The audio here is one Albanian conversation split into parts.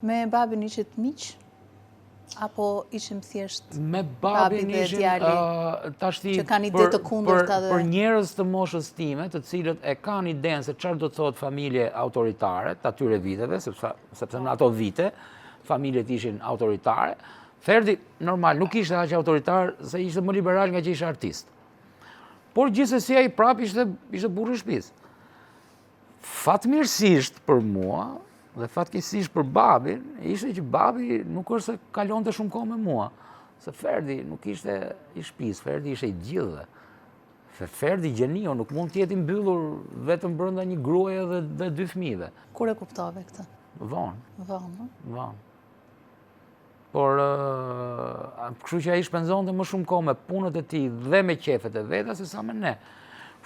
Me babin ishit miq? Apo ishim thjesht Me babin babi dhe ishim, djali tashti që kanë ide të kundërta dhe për njerëz të moshës time, të cilët e kanë idenë se çfarë do të thotë familje autoritare të atyre viteve, sepse sepse në ato vite familjet ishin autoritare. Ferdi normal nuk ishte aq autoritar se ishte më liberal nga që ishte artist. Por gjithsesi ai prap ishte ishte burri i shtëpisë. Fatmirësisht për mua dhe fatkeqësisht për babin, ishte që babi nuk është se kalonte shumë kohë me mua, se Ferdi nuk ishte i shtëpisë, Ferdi ishte i gjithëve. Ferdi gjeniu nuk mund të jetë i mbyllur vetëm brenda një gruaje dhe, dhe dy fëmijëve. Kur e kuptove këtë? Vonë. Vonë. Vonë. Por, kështu që ai shpenzonte më shumë kohë me punët e tij dhe me qefet e veta, se sa me ne.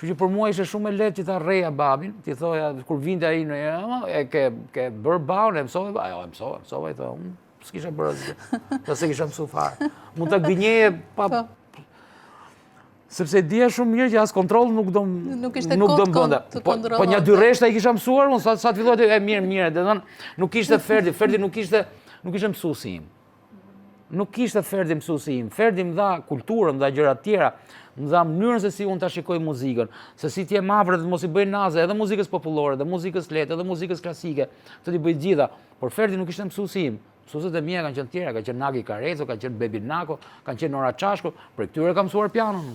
Kështu që për mua ishte shumë e lehtë që ta rrehja babin, t'i thoja, kur vinte ai në e ke, ke bërë bahun, e mësove, a jo, e mësova, e mësova, i thoja, unë s'kisha bërë asgjë, dhe s'e kisha mësu fare. Mund ta gënjeje pa, po. Sepse e dija shumë mirë që as kontroll nuk do nuk ishte nuk do më të po, po një dy rreshta i kisha mësuar unë sa sa të filloi e mirë mirë, do thon nuk ishte Ferdi, Ferdi nuk ishte nuk ishte mësuesi im. Nuk ishte Ferdi mësuesi im. Ferdi më dha kulturën, më dha gjëra të tjera, më dha mënyrën se si unë ta shikoj muzikën, se si të jem afër dhe të mos i bëj naze edhe muzikës popullore, edhe muzikës lehtë, edhe muzikës klasike, të t'i bëj të gjitha. Por Ferdi nuk ishte mësuesi im. Mësuesit e mia kanë qenë tjera, ka qenë Naki Kareco, ka qenë Bebi Nako, kanë qenë Nora Çashko, prej këtyre kam mësuar pianon.